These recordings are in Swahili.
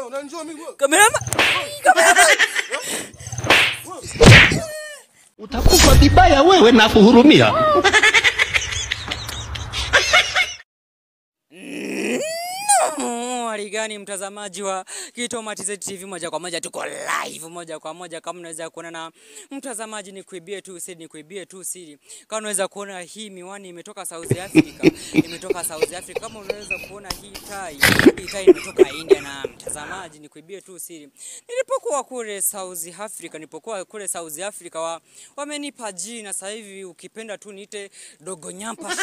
Unanijua mimi wewe? Cameraman. Cameraman. Utakufa vibaya wewe na kuhurumia. Hali gani mtazamaji wa Kitoma TZ TV, moja kwa moja tuko live moja kwa moja kama unaweza kuona. Na mtazamaji, nikuibie tu siri, nikuibie tu siri. Kama unaweza kuona hii miwani imetoka South Africa, imetoka South Africa. Kama unaweza kuona hii tai, hii tai imetoka India. Na mtazamaji, nikuibie tu siri, nilipokuwa kule South Africa, nilipokuwa kule South Africa wamenipa jina sasa hivi, ukipenda tu niite Dogo Nyampa.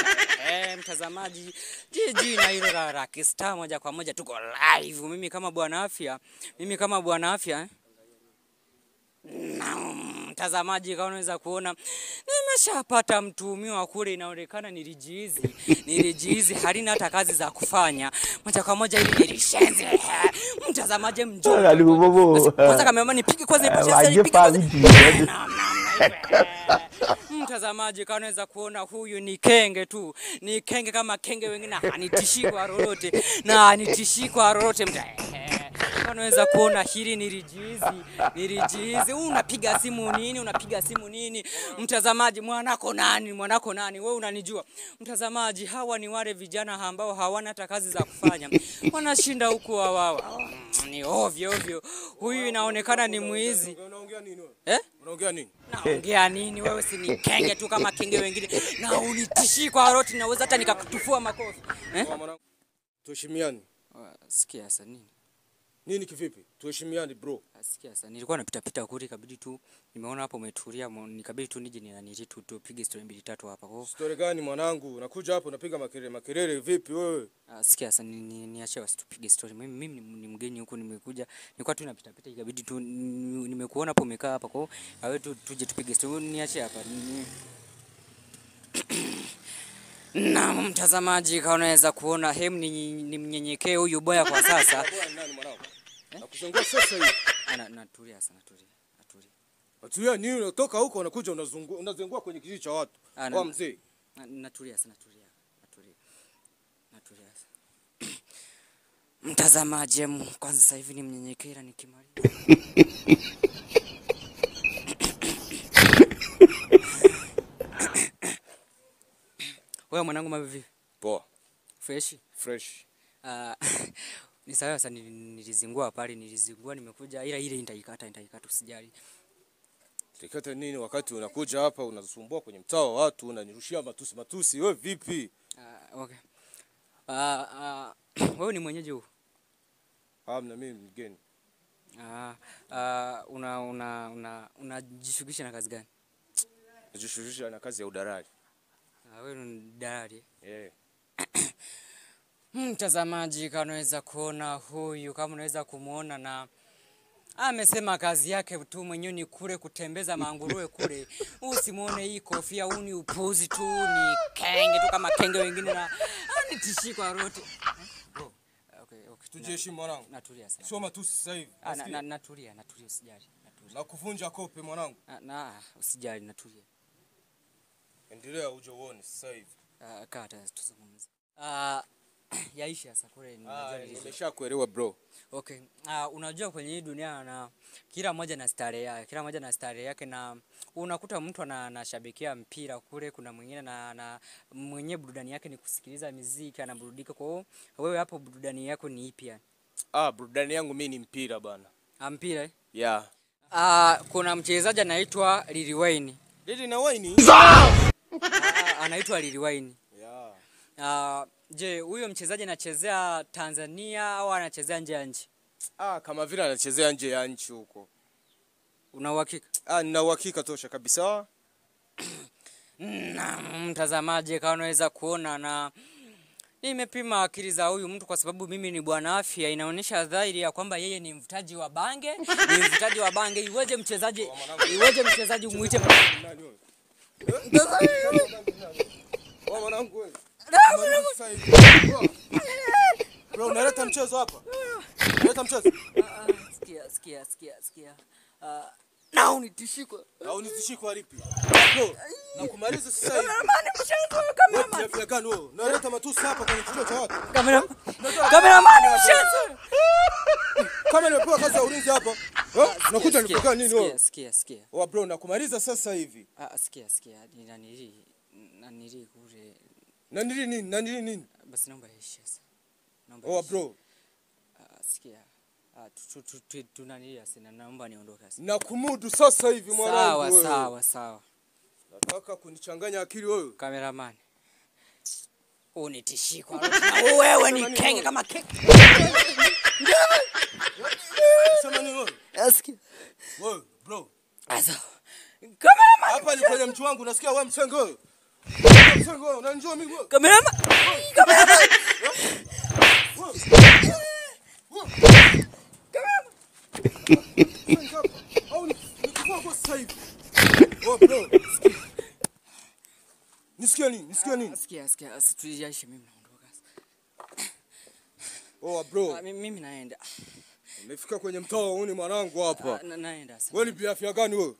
Mtazamaji, jina hilo la Rockstar moja kwa moja tuko live. Mimi kama bwana afya, mimi kama bwana afya Na mtazamaji, kama unaweza kuona nimeshapata mtuhumiwa kule, inaonekana nilijiizi, nilijiizi halina hata kazi za kufanya. Moja kwa moja ili nilishenzi. Mtazamaji, mjoo. Kwanza kama nipige kwanza, nipige kwanza. Mtazamaji, kama unaweza kuona huyu ni kenge tu, ni kenge kama kenge wengine, hanitishi kwa lolote na hanitishi kwa lolote. Unaweza kuona hili nilijiizi, nilijiizi. Unapiga simu nini? Unapiga simu nini? Mtazamaji, mwanako nani? Mwanako nani? Wewe unanijua. Mtazamaji, hawa ni wale vijana ambao hawana hata kazi za kufanya, wanashinda huku wao. Ni ovyo ovyo. Huyu inaonekana ni mwizi. Unaongea nini wewe? Eh? Unaongea nini? Naongea nini? Wewe si ni kenge tu kama kenge wengine, na unitishi kwa lolote, naweza hata nikakutufua makofi. Eh? Tuheshimiane. Sikia sasa nini? Nini kivipi? Tuheshimiane bro. Sikia sasa, nilikuwa napita pita kule, ikabidi tu nimeona hapo umetulia, nikabidi tu nije ni tu tupige story mbili tatu hapa. Kwa story gani mwanangu? Unakuja hapo unapiga makelele makelele vipi wewe? Sikia sasa, niache basi tupige story. Mimi ni mgeni huku, nimekuja. Nilikuwa tu napita pita, ikabidi tu nimekuona hapo umekaa hapa. Kwa hiyo wewe tu tuje tupige story. Niache hapa. Na mtazamaji, kama unaweza kuona hem ni mnyenyekee huyu boya kwa sasa. Nakuzungua sasa hivi. Natulia sana, natulia. Natulia. Natulia nini? Unatoka huko unakuja unazungua, unazengua kwenye kijiji cha watu. Kwa mzee. Natulia sana, natulia. Natulia. Natulia sana. Mtazamaji, kwanza sasa hivi ni mnyenyekee nikimaliza. Wewe mwanangu, mambo vipi? Poa. Fresh? Fresh. Ni sawa sasa, nilizingua pale, nilizingua nimekuja, ila ile nitaikata, nitaikata usijali. Nitaikata nini wakati unakuja hapa unasumbua kwenye mtaa wa watu, unanirushia matusi matusi, wewe vipi? Okay. Wewe ni mwenyeji huko? Hamna, mimi mgeni. Una una una unajishughulisha na kazi gani? Najishughulisha na kazi ya udalali. Wewe ni dalali? Yeah. Mtazamaji, kama unaweza kuona huyu, kama unaweza kumuona, na amesema kazi yake tu mwenyewe ni kule kutembeza manguruwe kule. Usimuone hii kofia, huu ni upuzi tu, ni kenge tu kama kenge wengine, na anitishi kwa rote. Okay, okay. Tujiheshimu mwanangu. Natulia sana. Sio matusi sasa hivi. Natulia, natulia, usijali. Natulia. Nakuvunja kope mwanangu. Na usijali, natulia. Endelea uje uone sasa hivi. Kaa tuzungumze. Yaisha sasa kule, ninajua nimeshakuelewa bro. Okay. Unajua kwenye hii dunia na kila mmoja na starehe yake, kila mmoja na starehe yake, na unakuta mtu anashabikia mpira kule, kuna mwingine na mwenye burudani yake ni kusikiliza muziki, anaburudika. Kwa hiyo wewe hapo burudani yako ni ipi yani? Burudani yangu mimi ni mpira bana. Mpira eh? Yeah. Kuna mchezaji anaitwa Lil Wayne. Lil Wayne? Anaitwa Lil Wayne. Yeah. Je, huyo mchezaji anachezea Tanzania au anachezea nje ya nchi? Kama vile anachezea nje ya nchi huko. Una uhakika? Nina uhakika tosha kabisa. Na mtazamaji, kama unaweza kuona, na nimepima akili za huyu mtu kwa sababu mimi ni bwana afya, inaonyesha dhahiri ya kwamba yeye ni mvutaji wa bange, ni mvutaji wa bange. Iweje mchezaji, iweje mchezaji umuite mwanangu wewe? Bro, unaleta mchezo hapa? Unaleta mchezo? Sikia, sikia, sikia, sikia. Na unitishikwa. Na unitishikwa lipi? Bro, nakumaliza sasa hivi. Cameraman, gani wewe? Unaleta matusi hapa kwenye kichwa cha watu. Cameraman, cameraman mshenzi. Kama nimepewa kazi ya ulinzi hapa, unakuja nipokea nini wewe? Sikia, sikia. Oa bro, nakumaliza sasa hivi. Ah, sikia, sikia. Ni nanili nanili kule. Nanili nini? Nanili nini? Basi naomba yaishe sasa. Naomba. Oa bro. Ah, sikia. Ah, tunanili sasa, naomba niondoke sasa. Nakumudu sasa hivi mwanangu. Sawa, sawa, sawa. Nataka kunichanganya akili wewe. Cameraman. Unitishie kwa wewe ni kenge kama kenge. Sema nini wewe? Asikia. Wewe bro. Asa. Cameraman. Hapa ni kwenye mchi wangu, nasikia wewe msenge wewe. Msenge wewe, unanijua mimi wewe. Cameraman. Cameraman. Au nikikuwa kwa sasa hivi. Wewe bro. Nisikia nini? Nisikia nini? Sikia, sikia. Situiaishe, mimi naondoka. Oh bro. Mimi naenda. Nimefika kwenye mtaa huu ni mwanangu hapa. Naenda sasa. Wewe ni biafya gani wewe?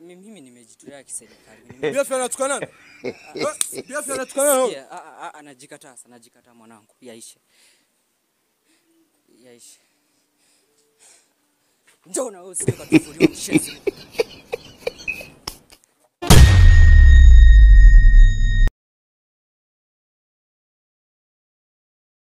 Mimi nimejitolea kiserikali. Biafya anatukana nani? Biafya anatukana nani? Sikia, anajikataa sana, anajikataa mwanangu. Yaishe. Yaishe. Njoo na wewe usije ukatufuliwa mshenzi.